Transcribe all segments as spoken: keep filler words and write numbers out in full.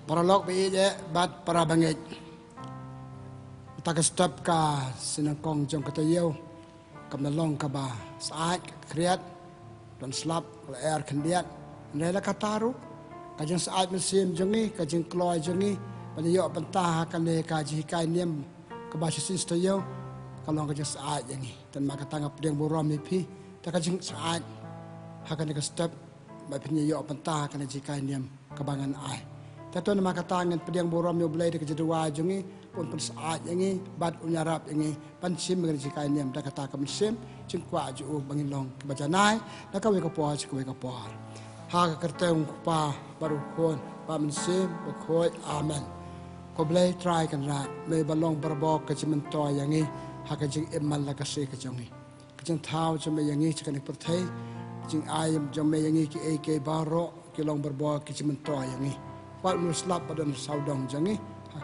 Paralok ba ïeit bad para bangeit. Kata ka step ka sien nyngkong jong ka taïew kam da long kaba syaid, ka khriat, don slap, ka lyer khyndiat. Hynrei la kata ruh, ka jingsyaid mynsiem jong ngi, ka jingkloi jong ngi ban ïoh bynta ha kane ka jinghikai niam kaba shisien shi taïew, ka long ka jingsyaid ïa ngi. Te namar kata nga pdiang burom ïa phi da ka jingsyaid ha kane ka step ba phin ïoh bynta ha kane ka jinghikai niam kaba ngan ai. Te to namar kata ngan pdiang burom ïa U Blei da ka jingduwai jong ngi, un pynsyaid ïa ngi bad un ïarap ïa ngi ban shim ïa ka jinghikai niam da kata ka mynsiem jingkwah jong u ba ngin long kiba janai na kawei ka por sha kawei ka por. Ha ka kyrteng u Kpa bad u Khun bad u Mynsiem Bakhuid. Amen. Ko Blei Trai Kynrad, me ba long barabor ka jingmyntoi ïa ngi ha ka jingim man la ka sngi ka jong ngi. Ka jingthaw jong me ïa ngi sha kane ka pyrthei, ka jingai jong me ïa ngi kiei kiei baroh ki long barabor ka jingmyntoi ïa ngi. Wat u shlap ba don sawdong jong ngi ha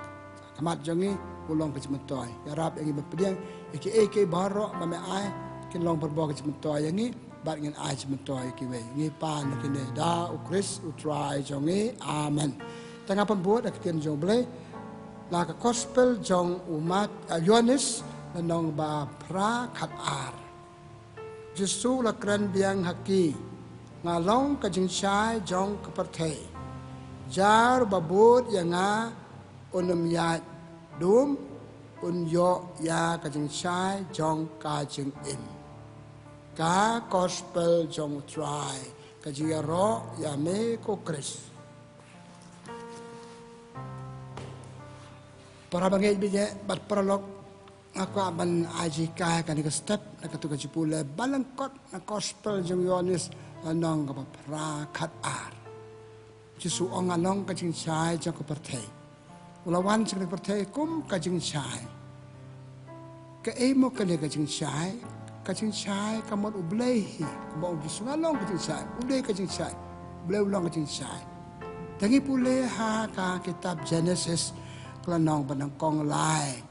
khmat jong ngi, u long ka jingmyntoi. Ïarap ïa ngi ban pdiang ïa kiei kiei baroh ba me ai, kin long barabor ka jingmyntoi ïa ngi bad ngin ai jingmyntoi ïa kiwei. Ngi pan ïa kine da U Khrist U Trai jong ngi. Amen. Te nga pynbud da ka ktien jong U Blei na ka Gospel jong u Mat, eh, Ïoannis, lynnong ba phra, khat ar. Jisu la kren biang ha ki, nga long ka jingshai jong ka pyrthei. Jar ba bud ïa nga un ym ïaid dum, un ïoh ïa ka jingshai jong ka jingim. Ka Gospel jong U Trai. Ka jingïaroh ïa me ko Khrist. Para bangeit ba ïeit bad paralok, nga kwah ban ai jinghikai kane ka step na katu ka jingpule ba lyngkot na Gospel jong u Ïoannis, lynnong kaba phra, khat ar. Jisu u ong, nga long ka jingshai jong ka pyrthei. U la wan sha kane ka pyrthei kum ka jingshai. Kaei mo kane ka jingshai? Ka jingshai ka mut U Blei hi. Kumba u ong Jisu, nga long ka jingshai. U Blei ka jingshai. U Blei u long ka jingshai. Te ngi pule ha ka kitab Jenesis, ka lynnong ba nyngkong lai.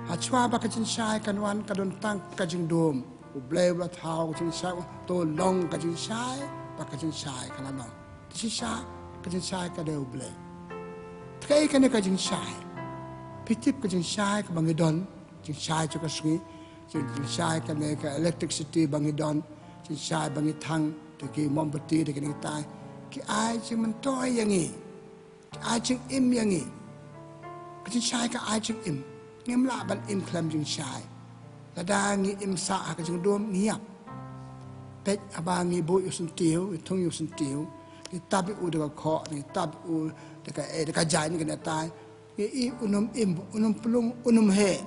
Hashwa ba ka jingshai kan wan, ka don tang ka jingdum. U Blei u la thaw ka jingshai, to long ka jingshai, ba ka jingshai ka la long. Te shisha ka jingshai ka dei U Blei. Te kaei kane ka jingshai? Phi tip ka jingshai kaba ngi don, jingshai jong ka sngi, jing-, jingshai kane ka electricity ba ngi don, jingshai ba ngi thang, te ki mombati, te kine kitai, ki ai jingmyntoi ïa ngi. Ki ai jingim ïa ngi. Ka jingshai ka ai jingim. Ngim lah ban im khlem jingshai. Lada ngi im sah ha ka jingdum ngi ïap. Peit haba ngi buh ïa u syntiew, ngi thung ïa u syntiew, ngi tap ïa u da ka khoh, ngi tap ïa u da ka, eh, da ka jaiñ, kane tai. Ngi i un ym im, un ym plung, un ym heh.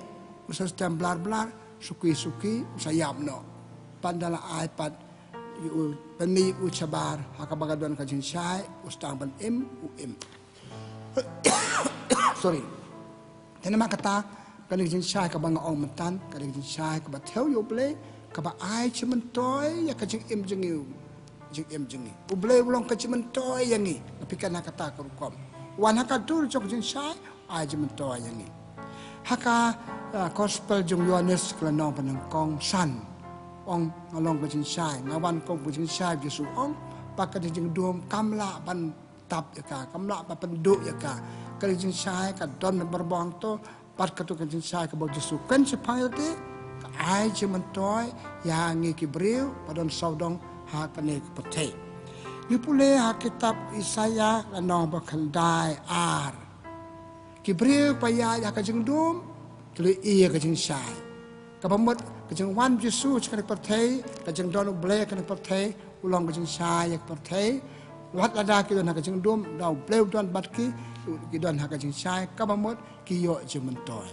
U sa stem blar blar, suki suki, u sa ïap noh. Pat da la ai pat ïa u, pynmih ïa u shabar ha kaba ka don ka jingshai, u sdang ban im, u im. Sorry. Te namar kata, kane ka jingshai kaba nga ong mynta, kane ka jingshai kaba thew ïa U Blei, kaba ai jingmyntoi ïa ka jingim jong ngi, jingim jong ngi. U Blei u long ka jingmyntoi ïa ngi, nga pyrkhat na kata ka rukom. Wan ha ka dur jong ka jingshai, ai jingmyntoi ïa ngi. Ha ka, ah, Gospel jong u Ïoannis, ka lynnong ba nyngkong, san. Ong, nga long ka jingshai, nga wan kum ka jingshai, Jisu ong, ba ka jingdum kam lah ban tap ïa ka, kam lah ban pynduh ïa ka. Ka jingshai ka don barabor hangto, bad katu ka jingshai kaba u Jisu u kren shaphang ïa lade, ka ai jingmyntoi ïa ngi ki briew ba don sawdong ha kane ka pyrthei. Ngi pule ha kitab Isaïah, lynnong ba khyndai ar. Ki briew ba ïaid ha ka jingdum ki la ïohi ïa ka jingshai. Kaba mut ka jingwan Jisu sha kane ka pyrthei, ka jingdon U Blei ha kane ka pyrthei, u long ka jingshai ïa ka pyrthei. Wat lada ki don ha ka jingdum, da U Blei u don bad ki, ki don ha ka jingshai, kaba mut ki ïoh jingmyntoi.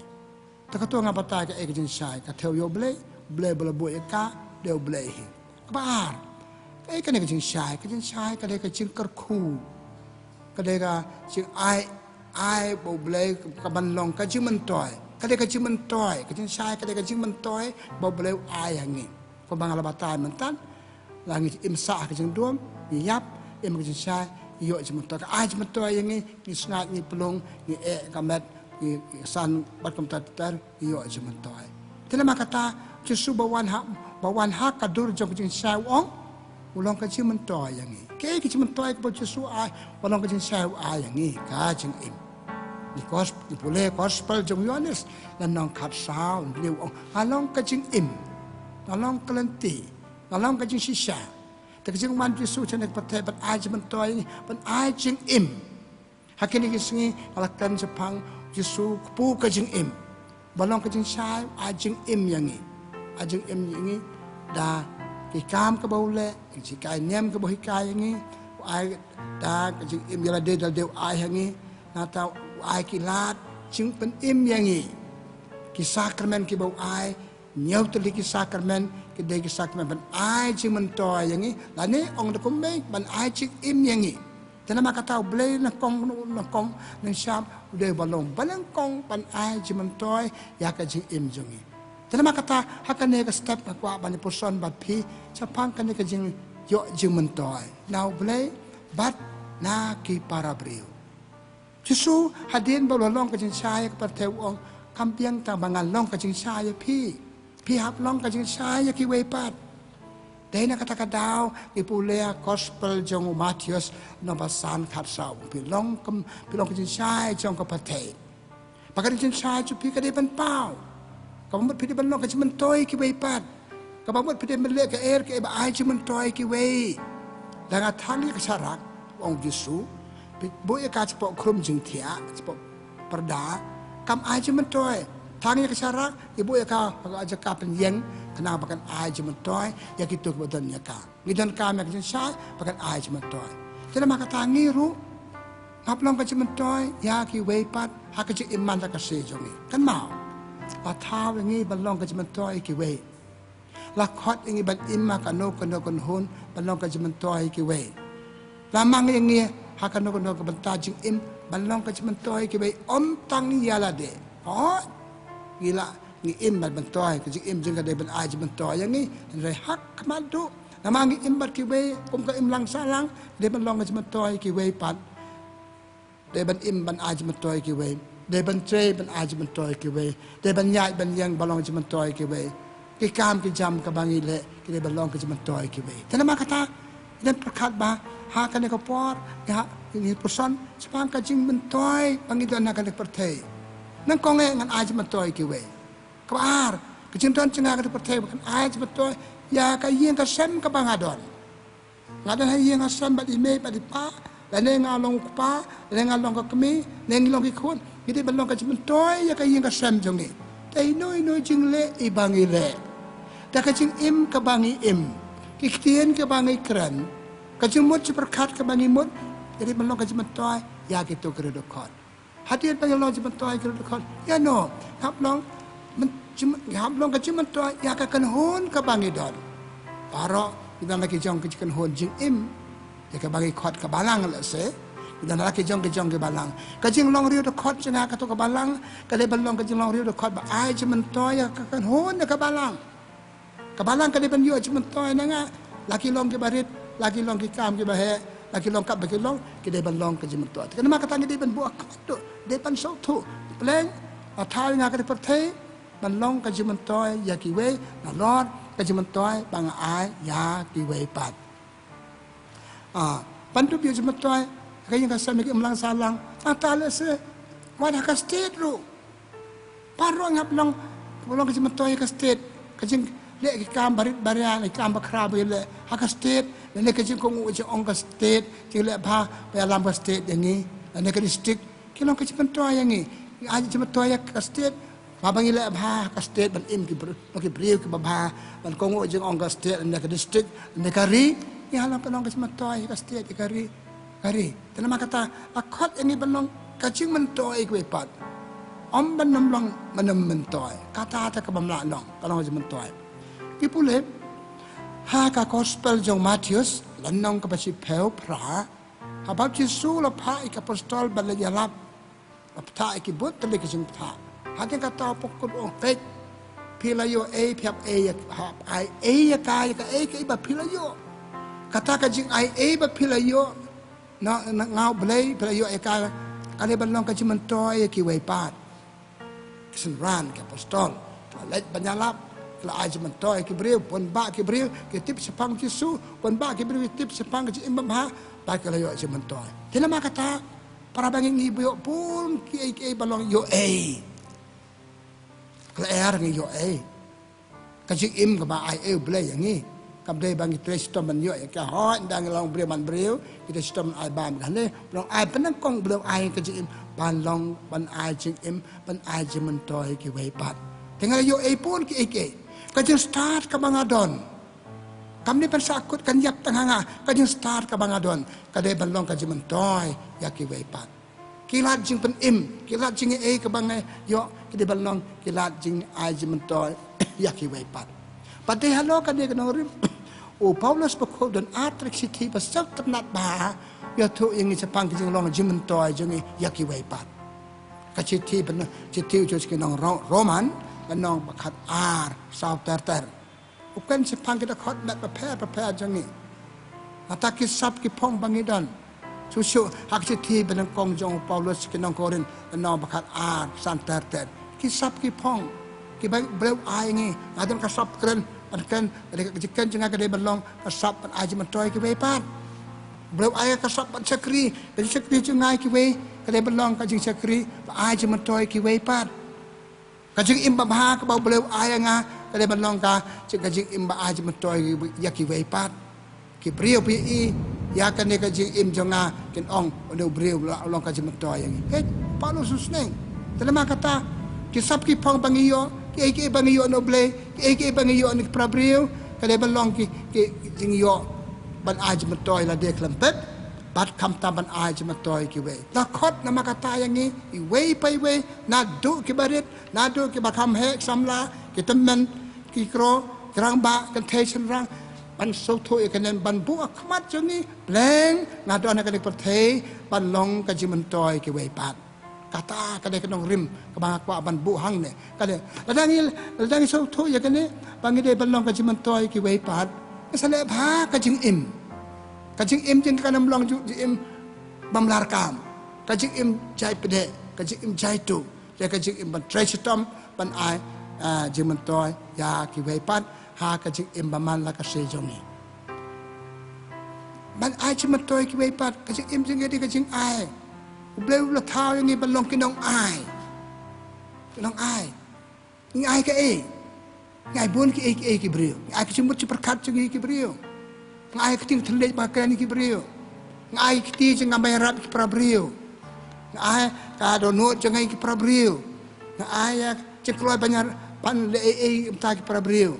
Te kato nga batai kaei ka jingshai, ka thew ïa U Blei, U Blei ba la buh ïa ka, dei U Blei hi. Kaba ar, kaei kane ka jingshai? Ka jingshai ka dei ka jingkyrkhu. Ka dei ka jingai, ai ba U Blei ka ban long ka jingmyntoi. Ka dei ka jingmyntoi, ka jingshai ka dei ka jingmyntoi ba U Blei u ai ha ngi. Kumba nga la batai mynta, la ngi im sah ha ka jingdum, ngi ïap, im ha ka jingshai, ngi ïoh jingmyntoi. Ka ai jingmyntoi ïa ngi, ngi sngaid, ngi plung, ngi eh ka met, ngi, ngi san bad kumta ter ter, ngi ïoh jingmyntoi. Te namar kata, Jisu ba wan ha, ba wan ha ka dur jong ka jingshai u ong, U long ka jingmyntoi ïa ngi. Kaei ka jingmyntoi kaba u Jisu u ai? Ba long ka jingshai u ai ïa ngi ka jingim. Ngi kos-, ngi pule gospel jong u Ïoannis, lynnong khatsaw, u ong, nga long ka jingim, nga long ka lynti, nga long ka jingshisha. Te ka jingwan u Jisu sha kane ka pyrthei ban ai jingmyntoi ïa ngi, ban ai jingim. Ha kine ki sngi nga la kren shaphang u Jisu, u kpu ka jingim. Ba long ka jingshai, u ai jingim ïa ngi. U ai jingim ïa ngi da ki kam kaba u leh, ki jinghikai niam kaba u hikai ïa ngi. U ai da ka jingim ïa lade, da lade u ai ha ngi. Nangta u ai ki lad jingpynim ïa ngi. Ki sakramen kiba u ai, hynñiew tylli ki sakramen, ki dei ki sakramen ban ai jingmyntoi ïa ngi, lane ong da kumne ban ai jingim ïa ngi. Te namar kata U Blei nyngkong, nyngkong, nyngkong, u dei uba long ba nyngkong ban ai jingmyntoi ïa ka jingim jong ngi. Te namar kata ha kane ka step nga kwah ban ïa puson bad phi shaphang kane ka jingïoh jingmyntoi na U Blei bad na ki para briew. Jisu, hadien ba u la long ka jingshai ïa ka pyrthei, u ong, kam biang tang ba ngan long ka jingshai ïa phi, phi hap long ka jingshai ïa kiwei pat. Dei na kata ka daw ngi pule ïa ka gospel jong u Mathaios, lynnong ba san, khatsaw, phi long kam, phi long ka jingshai jong ka pyrthei. Ba ka jingshai jong phi ka dei ban paw. Kaba mut phi dei ban long ka jingmyntoi ïa kiwei pat. Kaba mut phi dei ban leh kaei kaei ba ai jingmyntoi ïa kiwei. Lada nga thang ïa ka sharak, u ong Jisu, phi buh ïa ka shapoh khrum jingthiah, shapoh pyrda, kam ai jingmyntoi. Thang ïa ka sharak, phi buh ïa ka ha ka jaka pynïeng, khnang ba kan ai jingmyntoi ïa kito kiba don ïa ka. Ngi donkam ïa ka jingshai ba kan ai jingmyntoi. Te namar kata ngi ruh, ngi hap long ka jingmyntoi ïa kiwei pat ha ka jingim man la ka sngi jong ngi. Kynmaw, la thaw ïa ngi ban long ka jingmyntoi ïa kiwei. La khot ïa ngi ban im ha kano kano ka kynhun ban long ka jingmyntoi ïa kiwei. La mang ïa ngi ha kano kano ka bynta jingim ban long ka jingmyntoi ïa kiwei, ym tang ïa lade. Hooid, ngi la, ngi im ban myntoi, ka jingim jong ngi ka dei ban ai jingmyntoi ïa ngi. Hynrei ha khmat duh, namar ngi im bad kiwei kum ka imlang sahlang, dei ban long ka jingmyntoi ïa kiwei pat. Dei ban im ban ai jingmyntoi ïa kiwei. Dei ban trei ban ai jingmyntoi ïa kiwei. Dei ban ïaid ban ïeng ban long jingmyntoi ïa kiwei. Ki kam ki jam kaba ngi leh ki dei ban long ka jingmyntoi ïa kiwei. Te namar kata, ngi dang pyrkhat ba ha kane ka por, ha, ngi puson shaphang ka jingmyntoi ba ngi don ha kane ka pyrthei. Nyngkong eh ngan ai jingmyntoi ïa kiwei. Kaba ar, ka jingdon jong nga ha kane ka pyrthei ba ngan ai jingmyntoi ïa ka ïing ka sem kaba nga don. Nga don ha ïing ha sem bad i mei bad i pa, lane nga long u kpa, lane nga long ka kmie, lane ngi long ki khun, ngi dei ban long ka jingmyntoi ïa ka ïing ka sem jong ngi. Da ino ino jingleh iba ngi leh, da ka jingim kaba ngi im, ki ktien kiba ngi kren, ka jingmut jingpyrkhat kaba ngi mut, ngi dei ban long ka jingmyntoi ïa kito ki riewdkhot. Hadien ba ngi long jingmyntoi ki riewdkhot, ïa no, hap long myn-, jing-, hap long ka jingmyntoi ïa ka kynhun kaba ngi don. Baroh ngi don la ki jong ki kynhun jingim, ïa kaba ngi khot ka balang lehse. Ngi don la ki jong ki jong ki balang. Ka jinglong riewdkhot jong nga kato ka balang ka dei ban long ka jinglong riewdkhot ba ai jingmyntoi ïa ka kynhun ïa ka balang. Ka balang ka dei ban ïoh jingmyntoi na nga. La ki long kiba rit, la ki long ki kam kiba heh, la ki long katba ki long, ki dei ban long ka jingmyntoi. Te namar kata ngi dei ban buh akor, dei ban sngewthuh. Pleng, la thaw ïa nga ha kane ka pyrthei ban long ka jingmyntoi ïa kiwei, nalor ka jingmyntoi ba nga ai ïa kiwei pat. Ah, ban dup ïa jingmyntoi ha ka ïing ka sem, ha ka imlang sahlang. Nangta lehse wat ha ka state ruh. Baroh ngi hap long, long ka jingmyntoi ha ka state. Ka jingleh ki kam barit baria, ki kam bakhraw ba ngi leh ha ka state, lane ka jingkohnguh jingong ka state, jingleh bha ba ïalam ka state ïa ngi, lane ka district, ki long ka jingmyntoi ïa ngi. Ngi ai jingmyntoi ïa ka state, ba, ba ngi leh bha ha ka state, ban im ki br-, ki briew kiba bha, ban kohnguh jingong ka state, lane ka district, lane ka ri, ngi hap long ka jingmyntoi ïa ka state, ïa ka ri, ka ri. Te namar kata, la khot ïa ngi ban long ka jingmyntoi ïa kiwei pat. Ym ban ym long ban ym myntoi. Kata te kaba ym lah long, ka long ka jingmyntoi. Ngi pule ha ka gospel jong u Mathaios, lynnong kaba shiphew phra. Haba u Jisu u la phah ïa ki apostol ban leit ïalap, la phah ïa ki bun tylli ki jingphah. Hadien kata u pynkut u ong, peit, phi la ïoh ei, phi hap ei, hap ai ei ïa ka, ïa kaei kaei ba phi la ïoh. Kata ka jingai ei ba phi la ïoh na, na nga U Blei, phi la ïoh ïa ka, ka dei ban long ka jingmyntoi ïa kiwei pat. Ki synran ki apostol ki la leit ban ïalap. Ki la ai jingmyntoi ki briew, bun bah ki briew ki tip shaphang Jisu, bun bah ki briew ki tip shaphang ka jingim babha, bad ki la ïoh jingmyntoi. Te namar kata, para bangeit, ngi ba ïoh bun kiei kiei ba long ïoh ei. Ka la er ngi ïoh ei. Ka jingim kaba ai ei U Blei ïa ngi, kam dei ba ngi trei shitom ban ïoh ïa ka. Hooid, ynda ngi long briew man briew, ngi trei shitom ban ai bam kane, ba long ai pynang kong, ba long ai ka jingim ban long, ban ai jingim, ban ai jingmyntoi kiwei pat. Te nga la ïoh ei bun kiei kiei. Ka jingstad kaba nga don, kam dei ban sah kut kan ïap tang ha nga. Ka jingstad kaba nga don ka dei ban long ka jingmyntoi ïa kiwei pat. Ki lad jingpynim, ki lad jingaiei kaba nga ïoh, ki dei ban long ki lad jingai jingmyntoi ïa kiwei pat. Bad dei halor kane ka nongrim, u Paulus bakhuid don ar tylli ki shithi ba sngewtynnat bha, ïathuh ïa ngi shaphang ka jinglong jingmyntoi jong ngi ïa kiwei pat. Ka shithi ba, shithi u sha ki nong Ro-, Roman, lynnong ba khatar, saw ter ter. U kren shaphang ki dkhot met bapher bapher jong ngi. Nangta ki sap ki phong ba ngi don. Shuh shuh ha ka shithi banyngkong jong u Paulus sha ki nong Korinth, lynnong ba khatar, san ter ter. Ki sap ki phong kiba U Blei u ai ngi. Nga don ka sap kren, ban kren, ka dei ka jingkren jong nga ka dei ban long ka sap ban ai jingmyntoi kiwei pat. U Blei u ai ka sap ban shakri, ka jingshakri jong nga ïa kiwei ka dei ban long ka jingshakri ban ai jingmyntoi kiwei pat. Ka jingim babha kaba U Blei u ai ïa nga ka dei ban long ka, ka jingim ba ai jingmyntoi ïa kiwei pat. Ki briew ba ïohi ïa kane ka jingim jong nga kin ong, une u briew u long ka jingmyntoi ïa ngi. Hei, Paulus u sneng. Te namar kata, ki sap ki phong ba ngi ïoh, kiei kiei ba ngi ïoh na U Blei, kiei kiei ba ngi ïoh na ki para briew, ka dei ban long ki, ki jingïoh ban ai jingmyntoi lade khlem pep, bad khamtam ban ai jingmyntoi kiwei. La khot namar kata ïa ngi, iwei pa iwei, naduh kiba rit, naduh kiba kham heh samla, ki tymmen, ki kro, ki rangbah, kynthei shynrang, ban sngewthuh ïa kane, ban buh ha khmat jong ngi, pleng nga don ha kane ka pyrthei ban long ka jingmyntoi kiwei pat. Kata ka dei ka nongrim kaba nga kwah ban buh hangne. Ka dei, lada ngi, lada ngi sngewthuh ïa kane ba ngi dei ban long ka jingmyntoi kiwei pat, ngi sa leh bha ka jingim. Ka jingim jong ngi kan ym long ju-, jingim bym lah kam. Ka jingim jai pdeng, ka jingim jai tuh. Te ka jingim ban trei shitom ban ai, ah, jingmyntoi ïa kiwei pat ha ka jingim ba man la ka sngi jong ngi. Ban ai jingmyntoi kiwei pat, ka jingim jong ngi dei ka jingai. U Blei u la thaw ïa ngi ban long ki nongai. Ki nongai. Ngi ai kaei? Ngi ai bun kiei kiei ki briew. Ngi ai ka jingmut jingpyrkhat jong ngi ki briew. Ngi ai ka ktien thylliej ba kren ki briew. Ngi ai ka kti jong nga ban ïarap ki para briew. Ngi ai ka dohnud jong nga ki para briew. Ngi ai ka jingkloi ban ïa, ban leh ei ei mynta ki para briew.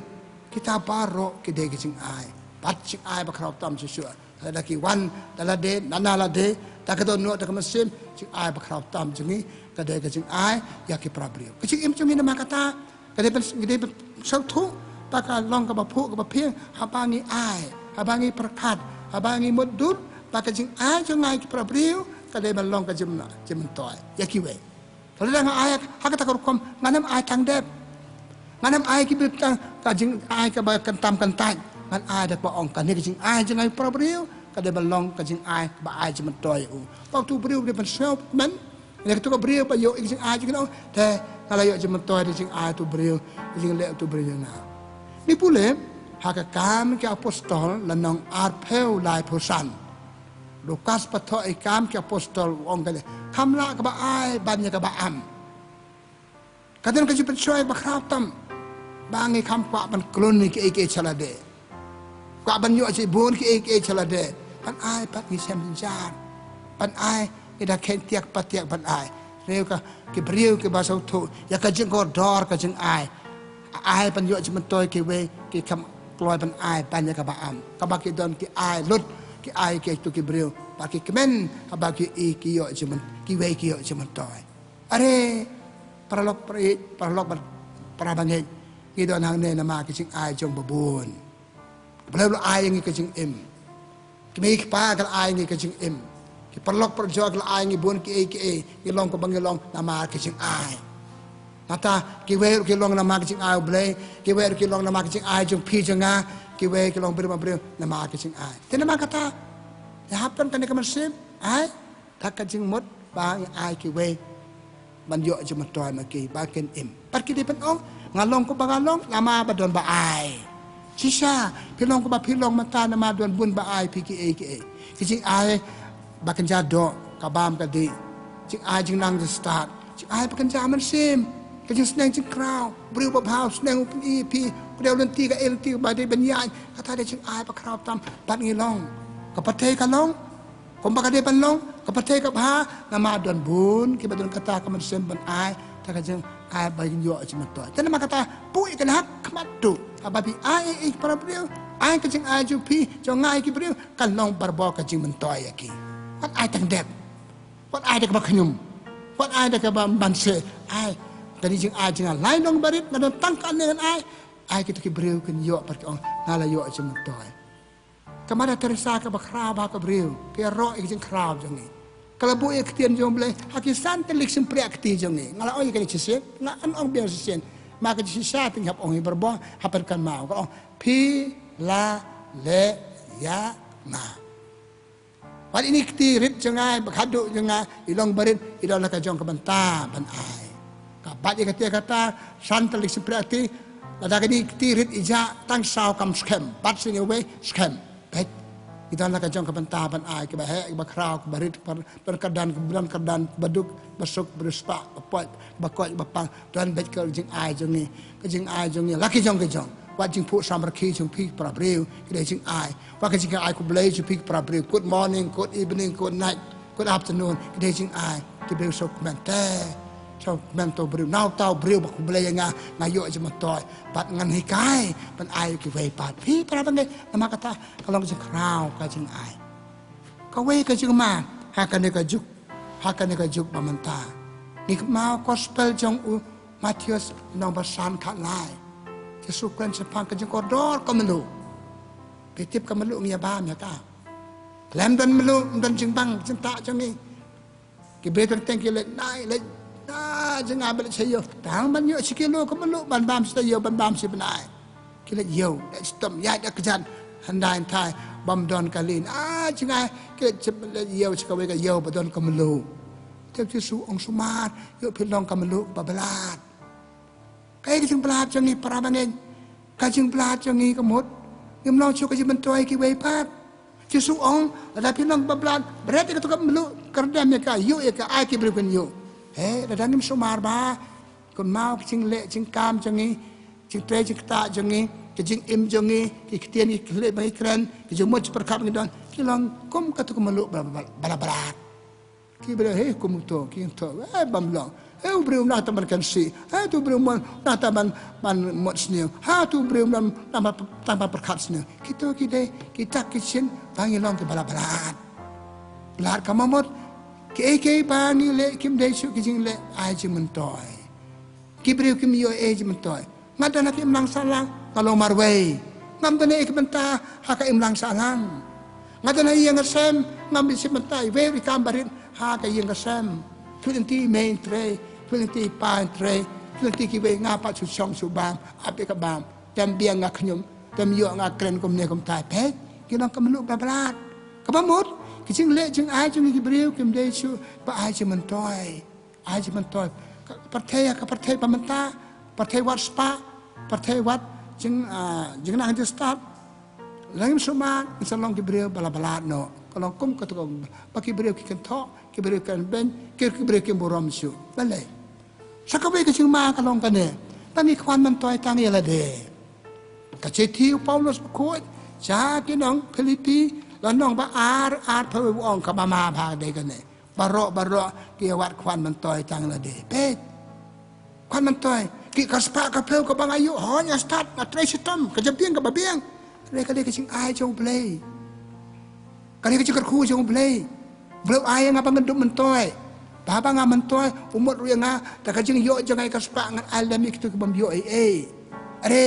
Kita baroh ki dei ki jingai. Bad jingai ba khraw tam shuh shuh. Lada ki wan da lade, na na lade, da ka dohnud da ka mynsiem, jingai ba khraw tam jong ngi ka dei ka jingai ïa ki para briew. Ka jingim jong ngi namar kata ka dei ban, ka dei ban sngewthuh ba ka long kaba phuh kaba phieng haba ngi ai, haba ngi pyrkhat, haba ngi mutdur ba ka jingai jong nga ïa ki para briew ka dei ban long ka jingmyntoi ïa kiwei. Lada nga ai ha kata ka rukom, ngan ym ai tang dep. Ngan ym ai ki briew tang ka jingai kaba kyntam kyntait. Ngan ai da kaba ong kane ka jingai jong nga ïa u para briew ka dei ban long ka jingai kaba ai jingmyntoi ïa u. Ba uto u briew u dei ban sngewkmen. Lada kato ka briew ba ïoh ïa ka jingai jong nga, te nga la ïoh jingmyntoi da ka jingai uto u briew, ka jingleh uto u briew ïa nga. Ngi pule ha ka Kam ki Apostol lynnong arphew laiphew san. Lukas ba thoh ïa ka Kam ki Apostol u ong kane, kham lah kaba ai ban ïa kaba am. Ka don ka jingpynshoi ba khraw tam ba ngi kham kwah ban khlun ïa kiei kiei sha lade. Kwah ban ïoh shibun kiei kiei sha lade. Ban ai pat ngi shem jynjar. Ban ai ngi da kheiñ tiak pa tiak ban ai. Hynrei ka, ki briew kiba sngewthuh ïa ka jingkordor ka jingai. Ai ban ïoh jingmyntoi, kiwei ki kham kloi ban ai ban ïa kaba am. Kaba ki don ki ai lut, ki ai ïa kito ki briew. Ba ki kmen, haba ki ïoh, ki ïoh jingmyn-, kiwei ki ïoh jingmyntoi. Are, paralok, para, paralok, para bangeit, ngi don hangne namar ka jingai jong ba bun. Blei u la ai ïa ngi ka jingim. Ki mei ki pa ki la ai ïa ngi ka jingim. Ki paralok parajor ki la ai ïa ngi bun kiei kiei, ngi long kaba ngi long namar ka jingai. Nangta kiwei ruh ki long namar ka jingai U Blei, kiwei ruh ki long namar ka jingai jong phi jong nga, kiwei ki long briew ma briew namar ka jingai. Te namar kata, ïa hap ban kane ka mynsiem, ai da ka jingmut ba ngi ai kiwei ban ïoh jingmyntoi ma ki, ba kin im. Bad ki dei ban ong, Nga long kumba nga long namar ba don ba ai. Shisha, phi long kumba phi long mynta namar don bun ba ai phi kiei kiei. Ki jingai ba kynja doh, ka bam ka dih. Jingai jingnang jingstad. Jingai ba kynja mynsiem. Ka jingsneng jingkhraw. Briew ba bha u sneng u pyni ïa phi. Ka dei u lynti ka ei lynti ba dei ban ïaid. Kata dei jingai ba khraw tam. Bad ngi long. Ka pyrthei ka long kumba ka dei ban long, ka pyrthei ka bha, namar don bun kiba don kata ka mynsiem ban ai, ta ka jingai ba ïoh jingmyntoi. Te namar kata, buh ïa ka ha khmat tu, haba phi ai ïa ki para briew, ai ka jingai jong phi, jong nga ïa ki briew, kan long barabor ka jingmyntoi ïa ki. Wat ai tang dep, wat ai da kaba khñium, wat ai da kaba banse, ai, ka dei jingai jong nga, la i nongbarit, nga don tang kane ngan ai, ai kito ki briew kin ïoh, pat ki ong, nga la ïoh jingmyntoi. Ka Mother Teresa kaba khraw bha ka briew, ka ïaroh ïa ka jingkhraw jong ngi. Ka la buh ïa ka ktien jong U Blei ha ki san tylli ki shympriah kti jong ngi. Nga la ong ïa kane shisien, nga ym ong biang shisien. Ma ka jingshisha te ngi hap ong hi barabor, hap ban kynmaw. Ka la ong, phi la leh ïa nga. Wat ine i kti rit jong nga, ba khadduh jong nga, i long barit, i don la ka jong ka bynta ban ai. Ka bat ïa kata kata, san tylli ki shympriah kti, lada kine i kti rit i jah tang saw kam skhem, bat sien ïa uwei skhem. Beit, i don la ka jong ka bynta ban ai, kiba heh, kiba khraw, kiba rit, kiba don kyrdan, kiba don kyrdan, kiba duk, kiba suk, kiba riewspah, kiba poit, kiba koit, kiba pang, don beit ka jingai jong ngi, ka jingai jong ngi, la ki jong ki jong. Wat jingphuh samrkhie jong phi ki para briew, ki dei jingai. Wat ka jingai khublei jong phi ki para briew. Good morning, good evening, good night, good afternoon, ki dei jingai. Ki briew sngewkmen te, sngewkmen to briew. Na uta u briew ba khublei ïa nga, nga ïoh jingmyntoi. Bad ngan hikai ban ai kiwei pat. Phi para bangeit, namar kata ka long ka jingkhraw ka jingai. Kawei ka jingma ha kane ka juk, ha kane ka juk ba mynta. Ngi kynmaw gospel jong u Mathaios lynnong ba san khatlai. Jisu kren shaphang ka jingkordor ka mluh. Phi tip ka mluh ngi ïa bam ïa ka. Lem don mluh, don jingbang jingtah jong ngi. Ki briew teng teng ki leit nai, leit na jingngeit ba leit sha ïew. Tang ban ïoh shi kilo ka mluh ban bam shi taïew, ban bam shi bnai. Ki leit ïew, leit shitom, ïaid da kjat, hyndai hynthai, bym don kali. Na jingngeit ki leit ship, leit ïew sha kawei ka ïew ba don ka mluh. Te u Jisu u ong sumar, ïoh phi long ka mluh ba blat. Kaei ka jingblat jong ngi para bangeit? Ka jingblat jong ngi ka mut ngim long shuh ka jingmyntoi kiwei pat. Jisu u ong, lada phi long ba blat, bret ïa kato ka mluh, kyrdem ïa ka, ïuh ïa ka, ai ki briew kin ïuh. Hei, lada ngim sumar bha, kynmaw ka jingleh jingkam jong ngi, jingtrei jingktah jong ngi, ka jingim jong ngi, ki ktien ki khyllipmat ba ngi kren, ki jingmut jingpyrkhat ba ngi don, ki long kum kato ka mluh ba, ba, ba la blat. Ki briew, hei, kum uto, ki ong to, eh, bym long. Hei, u briew u nang tang ban kynsi. Hei, uto u briew u nang tang ban, ban mut sniew. Hei, uto u briew u nang, nang ban, tang ban pyrkhat sniew. Kito ki dei ki dak ki shin ba ngi long kiba la blat. Blat ka mut kiei kiei ba ngi leh kim dei shuh ki jingleh ai jingmyntoi. Ki briew kim ïoh ei jingmyntoi. Nga don ha ka imlang sahlang, nga long marwei. Ngam don ei ei ka bynta ha ka imlang sahlang. Nga don ha ïing ha sem, ngam bishni bynta iwei i kam barit ha ka ïing ka sem. Khlem ti mei trei, khlem ti pa trei, khlem ti kiwei, nga pat shu shong shu bam, ap ïa ka bam. Tem biang nga khñium, tem ïoh nga kren kumne kumtai, peit. Ki long ka mluh ba blat. Kaba mut, ki jingleh jingai jong ngi ki briew kim dei shuh ba ai jingmyntoi. Ai jingmyntoi. Ka pyrthei, ka pyrthei ba mynta, pyrthei wat spah, pyrthei wat jing, ah, jingnang jingstad. La ngim sumar, ngin sa long ki briew ba la blat noh. Ka long kum kato ka, ba ki briew ki kynthoh, ki briew ki kren beiñ, ki, ki briew kim burom shuh. Balei? Sa kawei ka jingma ka long kane. Ba ngi khwan myntoi tang ïa lade. Ka shithi u Paulus bakhuid sha ki nong Philippi, lynnong ba ar, arphew, u ong kaba ma bha dei kane. Baroh baroh ki ïa wad khwan myntoi tang lade. Peit. Khwan myntoi. Ki ka spah ka phew kaba nga ïoh, hooid nga stad, nga trei shitom, ka jabieng kaba biang. Hynrei ka dei ka jingai jong U Blei. Ka dei ka jingkyrkhu jong U Blei. U Blei u ai ïa nga ba ngan dup myntoi. Ba haba nga myntoi, u mut ruh ïa nga, da ka jingïoh jong nga ïa ka spah ngan ai lem ïa kito ki bym ïoh ei ei. Are,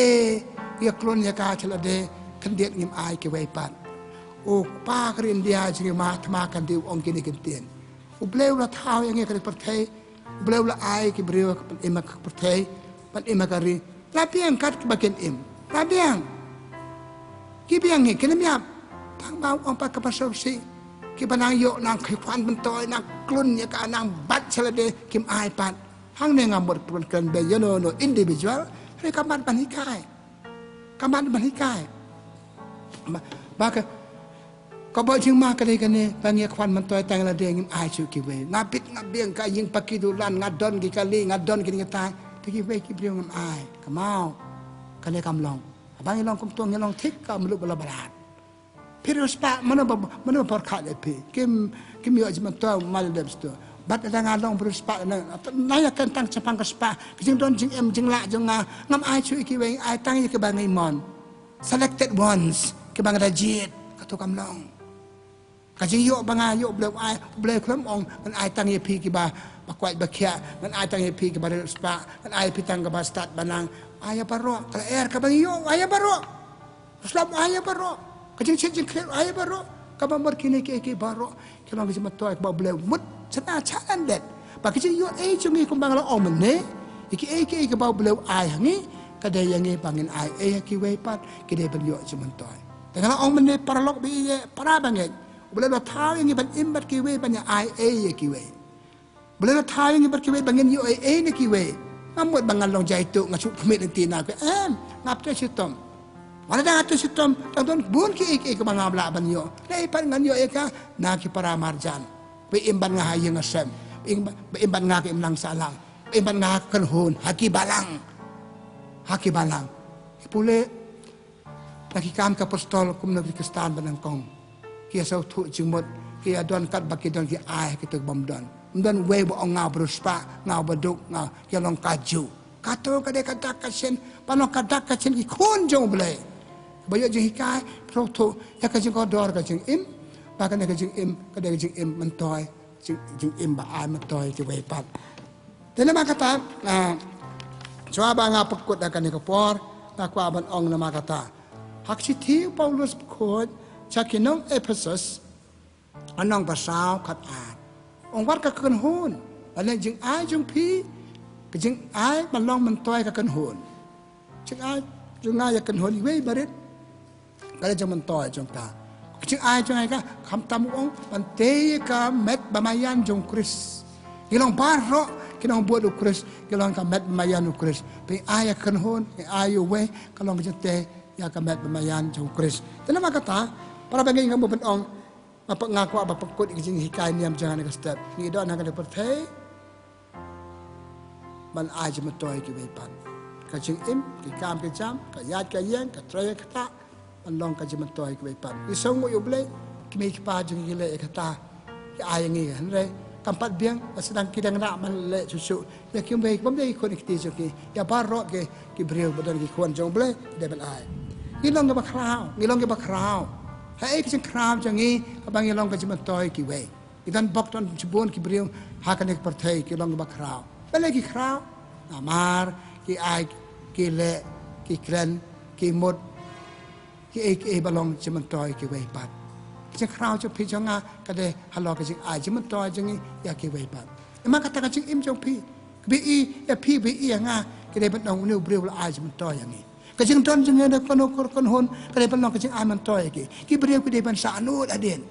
ïa klun ïa ka sha lade, khyndiat ngim ai kiwei pat. U kpa ka ri India jong ngi Mahatma Gandhi u ong kine ki ktien. U Blei u la thaw ïa ngi ha ka pyrthei, U Blei u la ai ki briew ban im ha ka pyrthei, ban im ha ka ri. La biang kat kiba kin im. La biang. Ki biang hi, kin im ïap. Tang ba u ong pat kaba sngewsih. Kiba nang ïoh nang khie khwan myntoi, nang klun ïa ka, nang bat sha lade, kim ai pat. Hangne nga mut ban kren beiñ, you know, no individual. Hynrei ka mat ban hikai. Ka mat ban hikai. Ba, ba ka, ka ba jingma ka dei kane, ba ngi khwan myntoi tang lade, ngim ai shuh kiwei. Nga bit nga biang ka ïing paki dulan, nga don ki kali, nga don ki ngi tai. Te kiwei ki briew ngim ai. Ka mau. Kane kam long. Ba ngi long kumto ngi long thik ka mluh bala balat. Phi riewspah, mano ba, mano ba pyrkhat ïa phi. Kim, kim ïoh jingmyntoi, ma lade bsto. Bad lada nga long riewspah, na, na ïa ken tang shaphang ka spah. Ka jingdon jingem jinglah jong nga, ngam ai shuh ïa kiwei, ai tang ïa kiba ngi mon. Selected ones, kiba nga da jied, kato kam long. Ka jingïoh ba nga ïoh Blei ai, Blei khlem ong, ngan ai tang ïa phi kiba, ba kwai ba khiah, ngan ai tang ïa phi kiba riewspah, ngan ai phi tang kiba stad ba nang, ai ïa baroh, ka lyer kaba ngi ïoh, ai ïa baroh. Islam ai ïa baroh. Ka jingshit jingkhriat ai ïa baroh. Kaba mar kine kiei kiei baroh. Ki long ki jingmyntoi kaba U Blei u mut. Shana shalan det. Ba ki jingïoh ei jong ngi kumba nga la ong mynne. Ïa kiei kiei kaba U Blei u ai ha ngi. Ka dei ïa ngi ba ngin ai ei ha kiwei pat. Ki dei ban ïoh jingmyntoi. Te nga la ong mynne paralok ba ïeit, para bangeit. U Blei u la thaw ïa ngi ban im bad kiwei ban ïa ai ei ïa kiwei. Balei la thaw ïa ngi bad kiwei ba ngin ïoh ei ei na kiwei. Ngam mut ba ngan long jaitu nga shu khmih lynti na kiwei. Em, ngap te shitom. Wat la dang te shitom, dang don bun kiei kiei kaba ngam lah ban ïoh. Lei pat ngan ïoh ïa ka na ki para marjan. Ba im bad nga ha ïing ha sem. Ba im, ba im bad nga ha ka imlang sahlang. Ba im bad nga ha ka kynhun, ha ki balang. Ha ki balang. Pule Na ki Kam ki Apostol kumno ki Khristan ba nyngkong ki ïa sngewthuh jingmut, ki ïa don katba ki don, ki ai ha kito ki bym don. Ym don uwei ba ong nga u riewspah, nga u baduk, nga, ki ïa long kajuh. Kato ka dei ka dak ka shin, ba long ka dak ka shin ki khun jong U Blei. Ba ïoh jinghikai, sngewthuh ïa ka jingkordor ka jingim, ba kane ka jingim ka dei ka jingim myntoi. Jing, jingim ba ai myntoi kiwei pat. Te namar kata, ah, shuwa ba nga pynkut da kane ka por, nga kwah ban ong namar kata. Ha ka shithi u Paulus u khuid sha ki nong Ephesus, lynnong ba saw, khat ar. Ong wat ka kynhun, lane jingai jong phi, ka jingai ban long myntoi ka kynhun. Jingai jong nga ïa ka kynhun iwei barit. Ka dei jingmyntoi jong ka. Ka jingai jong nga ïa ka, khamtam u ong ban tei ïa ka met ba maïan jong u Khrist. Ngi long baroh ki nongbud u Khrist, ngi long ka met ba maïan u Khrist. Phi ai ïa ka kynhun, phi ai ïa uwei, ka long ka jingtei ïa ka met ba maïan jong u Khrist. Te namar kata, para bangeit, nga mut ban ong, nga kwah ba pynkut ïa ka jinghikai niam jong nga ha kane ka step. Ngi don ha kane ka pyrthei ban ai jingmyntoi kiwei pat. Ka jingim, ki kam ki jam, ka ïaid ka ïeng, ka trei ka ktah, ban long ka jingmyntoi kiwei pat. Ngi sngewnguh ïa U Blei, ki mei ki pa jong ngi ki leh ïa kata, ki ai ïa ngi, hynrei kam pat biang, la sdang ki dang lah ban leh shuh shuh ïa kiwei, ki bym dei ki khun ki kti jong ki, ïa baroh ki, ki briew ba don ki khun jong U Blei, ki dei ban ai. Ngi long kiba khraw, ngi long kiba khraw. Haei ka jingkhraw jong ngi, kaba ngi long ka jingmyntoi kiwei. Ngi don bok, don shibun ki briew ha kane ka pyrthei ki long kiba khraw. Balei ki khraw? Namar ki ai, ki leh, ki kren, ki mut kiei kiei ba long jingmyntoi kiwei pat. Ka jingkhraw jong phi jong nga ka dei halor ka jingai jingmyntoi jong ngi ïa kiwei pat. Namar kata ka jingim jong phi, kaba ïohi ïa phi, ba ïohi ïa nga, ka dei ban ong une u briew u la ai jingmyntoi ïa ngi. Ka jingdon jong ngi na kano ka kynhun ka dei ban long ka jingai myntoi ïa ki. Ki briew ki dei ban shah nud hadien.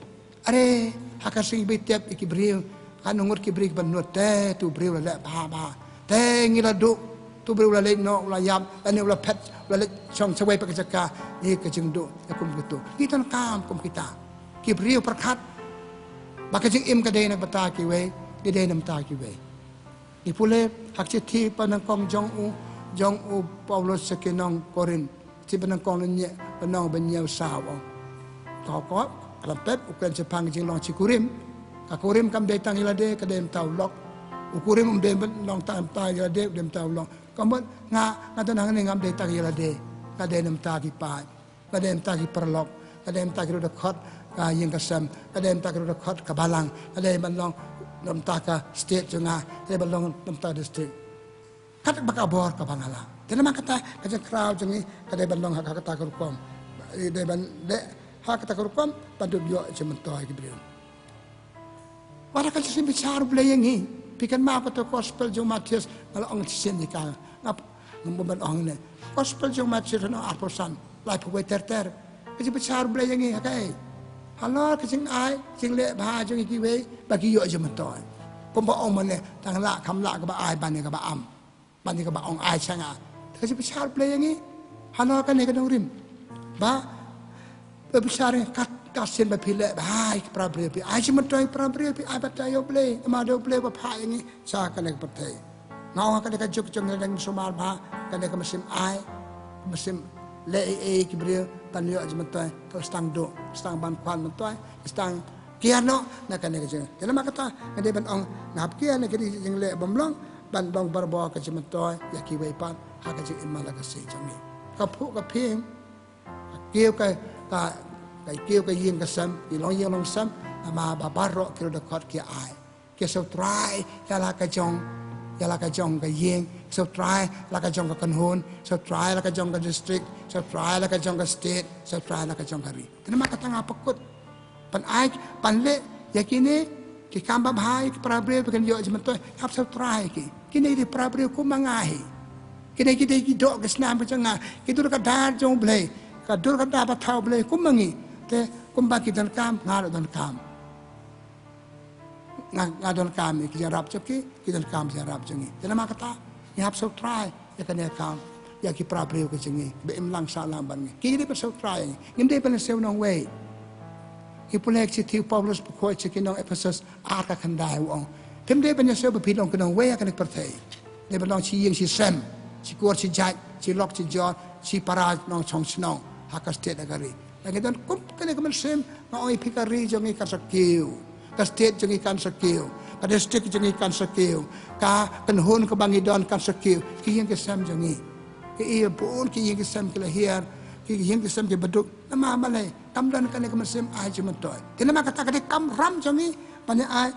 Are, ha ka sngi ba ïtep ïa ki briew, katno ngut ki briew kiba nud, te tu briew u la leh bha bha. Te ngi la duh, tu briew u la leit noh, u la ïap, lane u la phet, u la leit shong shawei pat ka jaka, ïa ka jingduh, ïa kum kito. Ngi donkam kum kita. Ki briew pyrkhat ba ka jingim ka dei na ka bynta kiwei, ka dei na ka bynta kiwei. Ngi pule ha ka shithi ba nyngkong jong u, jong u Paulus sha ki nong Korinth. Shithi ba nyngkong lynnong, lynnong ba hynñiew saw. Ka, ka, ka lympep, u kren shaphang ka jinglong shi kurim. Ka kurim kam dei tang ïa lade, ka dei na bynta u lok. U kurim um dei ban long tang na bynta ïa lade, u dei na bynta u lok. Ka mut nga, nga don hangne ngam dei tang ïa lade. Nga dei na bynta ki paid. Nga dei na bynta ki paralok, nga dei na bynta ki riewdkhot ka ïing ka sem, nga dei na bynta ki riewdkhot ka balang, nga dei ban long na bynta ka state jong nga, nga dei ban long na bynta district. Katba ka bor kaba nga lah. Te namar kata ka jingkhraw jong ngi ka dei ban long ha kata ka rukom. Dei ban leh ha kata ka rukom ban dup ïoh jingmyntoi ki briew. Wat la ka jingsngewbishar U Blei ïa ngi. Phi kynmaw kata ka gospel jong u Mathaios, nga la ong shisien ïa ka. Nga, nga bym ban ong ne. Gospel jong u Mathaios lynnong arphew san, laiphew wei ter ter. Ka jingbishar U Blei ïa ngi ha kaei? Halor ka jingai jingleh bha jong ngi kiwei ba ki ïoh jingmyntoi. Kumba ong mynne, tang lah kham lah kaba ai ban ïa kaba am. Ban ïa kaba ong ai sha nga. Ka jingbishar Blei ïa ngi halor kane ka nongrim. Ba, ba bishar ïa ngi kat, kat sien ba phi leh bha ïa ki para briew, phi ai jingmyntoi ïa ki para briew, phi ai batai ïa U Blei, namar da U Blei ba phah ïa ngi sha kane ka pyrthei. Nga ong ha kane ka juk jong nga, dang sumar bha, kane ka mynsiem ai, mynsiem leh ei ei ki briew ban ïoh jingmyntoi, ka la sdang duh, sdang ban khwan myntoi, sdang kiar noh na kane ka jing. Te namar kata nga dei ban ong, nga hap kiar na kane ka jingleh bymlong ban long barabor ka jingmyntoi ïa kiwei pat ha ka jingim, ha la ka jong ngi. Ka phuh ka phieng, ka kiew ka, ka, ka kiew ka ïing ka sem, ki longïing longsem, namar ba baroh ki ruh dkhot ki ai. Ki sngewtrai ïa la ka jong, ïa la ka jong ka ïing, sngewtrai la ka jong ka kynhun, sngewtrai la ka jong ka district, sngewtrai la ka jong ka state, sngewtrai la ka jong ka ri. Te namar kata nga pynkut ban ai, ban leh ïa kine ki kam babha ïa ki para briew ba kin ïoh jingmyntoi, hap sngewtrai ïa ki. Kine ki dei para briew kum ma nga hi. Kine ki dei ki doh ki snam ka jong nga, ki dur ka dar jong U Blei, ka dur ka dar ba thaw U Blei kum ma ngi. Te kumba ki donkam, nga ruh donkam. Nga, nga donkam ïa ki jingïarap jong ki, ki donkam jingïarap jong ngi. Te namar kata ngi hap sngewtrai ïa kane ka kam ïa ki para briew ka jong ngi ba im lang sah lang bad ngi. Ki dei ban sngewtrai ïa ngi. Ngim dei ban siew nongwei. Ngi pule ka shithi u Paulus ba khuid sha ki nong Ephesus ar ka khyndai, u ong, phim dei ban ïasiew ba phi long ki nongwei ha kane ka pyrthei. Dei ban long shi ïing shi sem, shi kur shi jait, shi lok shi jor, shi para nongshong shnong ha ka state ha ka ri. Lada ngi don kum kane ka mynsiem, nga ong ïa phi, ka ri jong ngi kan sa kiew, ka state jong ngi kan sa kiew, ka district jong ngi kan sa kiew, ka kynhun kaba ngi don kan sa kiew, ki ïing ki sem jong ngi. Ki ïa bun ki ïing ki sem ki la hiar, ki ïing ki sem ki baduk. Namar balei? Kam don kane ka mynsiem ai jingmyntoi. Te namar kata ka dei ka kamram jong ngi ban ïa ai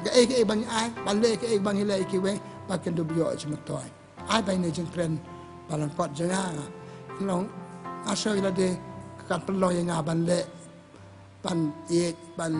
kaei kaei ba ngi ai, ban leh kaei ba ngi leh ïa kiwei ba kin dup ïoh jingmyntoi. Ai ba ine jingkren ba lyngkot jong nga. Long, nga sngew ïa lade ka kan pynlong ïa nga ban leh, ban ïeit, ban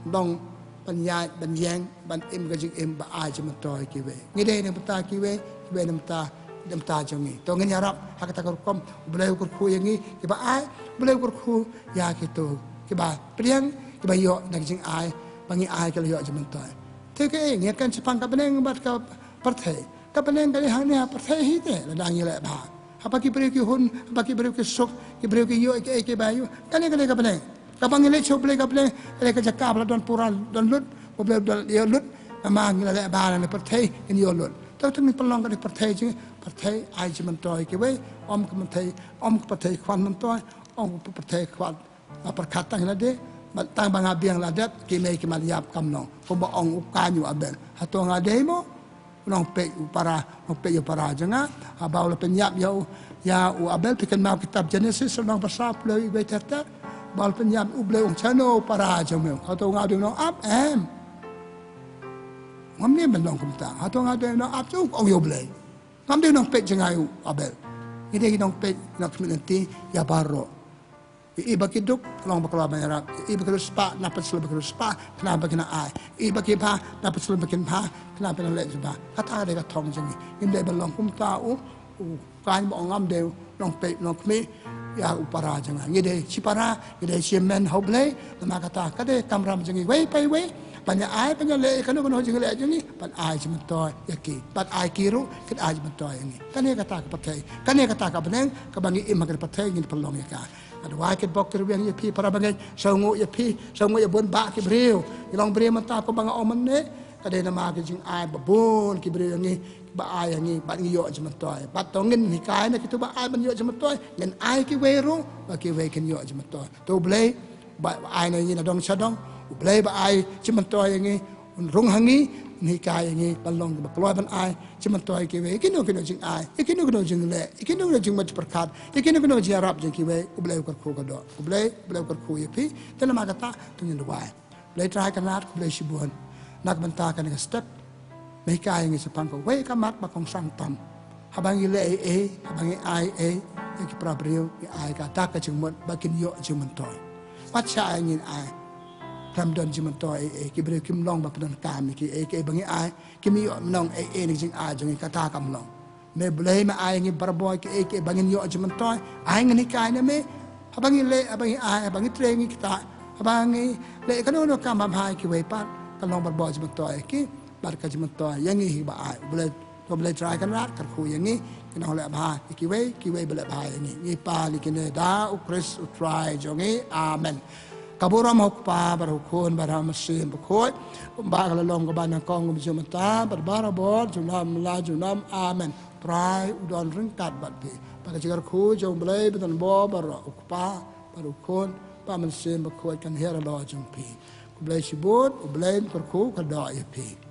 dong, ban ïaid, ban ïeng, ban im ka jingim ba ai jingmyntoi ïa kiwei. Ngi dei na bynta kiwei, kiwei na bynta, na bynta jong ngi. To ngin ïarap ha kata ka rukom. U Blei u kyrkhu ïa ngi kiba ai, U Blei u kyrkhu ïa kito kiba pdiang, kiba ïoh na ka jingai ba ngi ai, ki la ïoh jingmyntoi. Te kaei, ngi ïakren shaphang ka bneng bad ka pyrthei. Ka bneng ka dei hangne ha pyrthei hi te, lada ngi leh bha. Haba ki briew ki hun, haba ki briew ki suk, ki briew ki ïoh kaei kaei ba ïoh. Kane ka dei ka bneng. Kaba ngi leit sha U Blei ka bneng ka dei ka jaka ba la don pura don lut, U Blei u don ïoh lut. Namar ngi la leh bha na pyrthei, ngin ïoh lut. To to ngin pynlong ka dei pyrthei jong ngi, pyrthei ai jingmyntoi ïa kiwei, ym ka pyrthei, ym ka pyrthei khwan myntoi, ym ka pyrthei khwan. Nga pyrkhat tang ïa lade, bad tang ba nga biang la dep, ki mei ki mat ïap kam long. Kumba ong u Kain ïa u Abel. Hato nga dei mo u nongpeit u para, nongpeit ïa u para jong nga? Haba u la pynïap ïa u, ïa u Abel, phi kynmaw kitab Jenesis lynnong ba saw, pule iwei ter ter. Ba u la pynïap, U Blei u ong, shano u para jong me? Hato nga dei u nongap? Em. Ngam dei ban long kumta. Hato nga dei u nongap jong u? Ong ïa U Blei. Ngam dei u nongpeit jong nga u Abel. Ngi dei ki nongpeit, nongkhmih lynti ïa baroh. Ïa i ba ki duk, long ba ki la ban ïarap. Ïa i ba ki riewspah, nang pynshlur ba ki riewspah, khnang ba kin ai. Ïa i ba ki bha, nang pynshlur ba kin bha, khnang ba kin leh jubab. Kata ka dei ka thong jong ngi. Ngim dei ban long kumta u, u Kain ba ong ngam dei u nongpeit nongkhmih ïa u para jong nga. Ngi dei shi para, ngi dei shi hynmen ha U Blei. Namar kata ka dei ka kamram jong ngi iwei pa iwei ban ïa ai, ban ïa leh ïa kano kano jingleh jong ngi, ban ai jingmyntoi ïa ki, ban ai ki ruh kin ai jingmyntoi ïa ngi. Kane kata ka pyrthei, kane kata ka bneng kaba ngi im ha kane ka pyrthei, ngin pynlong ïa ka. Nga duwai kitbok kirwiang ïa phi para bangeit, sngewnguh ïa phi, sngewnguh ïa bun bah ki briew. Ngi long briew mynta kumba nga ong mynne, ka dei namar ki jingai ba bun ki briew ïa ngi, ba ai ïa ngi bad ngi ïoh jingmyntoi. Bad to ngin hikai na kito ba ai ban ïoh jingmyntoi, ngin ai kiwei ruh ba kiwei kin ïoh jingmyntoi. To U Blei ba ai na ngi na dong sha dong, U Blei ba ai jingmyntoi ïa ngi, un rung ha ngi, un hikai ïa ngi ban long kiba kloi ban ai jingmyntoi ïa kiwei, ïa kino kino jingai, ïa kino kino jingleh, ïa kino kino jingmut jingpyrkhat, ïa kino kino jingïarap jong kiwei. U Blei u kyrkhu ka doh. U Blei, U Blei u kyrkhu ïa phi. Te namar kata to ngin duwai. Blei Trai Kynrad, khublei shibun na ka bynta kane ka step. Me hikai ïa ngi shaphang kawei ka mat ba kongsan tam. Haba ngi leh ei ei, haba ngi ai ei ei ïa ki para briew, ngi ai ka da ka jingmut ba kin ïoh jingmyntoi. Wat shah ai ngin ai khlem don jingmyntoi ei ei, ki briew kim long ba pyndonkam ïa kiei kiei ba ngi ai, kim ïoh mynnong ei ei na ka jingai jong ngi, kata kam long. Me Blei me ai ngi barabor kiei kiei ba ngin ïoh jingmyntoi. Ai ngin hikai na me. Haba ngi leh, haba ngi ai, haba ngi trei ngi ktah, haba ngi leh kano kano ka kam babha ïa kiwei pat, kan long barabor jingmyntoi ïa ki bad ka jingmyntoi ïa ngi hi ba ai. U Blei To Blei Trai Kynrad kyrkhu ïa ngi, ki nongleh bha ïa kiwei, kiwei ba leh bha ïa ngi. Ngi pan ïa kine da U Khrist U Trai jong ngi. Amen. Ka burom ha U Kpa bad ha U Khun bad ha U Mynsiem Bakhuid, kumba ka la long kaba nyngkong, kumjuh mynta bad barabor, junom la junom. Amen. Trai u don ryngkat bad phi. Bad ka jingkyrkhu jong U Blei ba donbor baroh, U Kpa bad U Khun bad U Mynsiem Bakhuid, kan hiar halor jong phi. Khublei shibun, U Blei un kyrkhu kyrdoh ïa phi.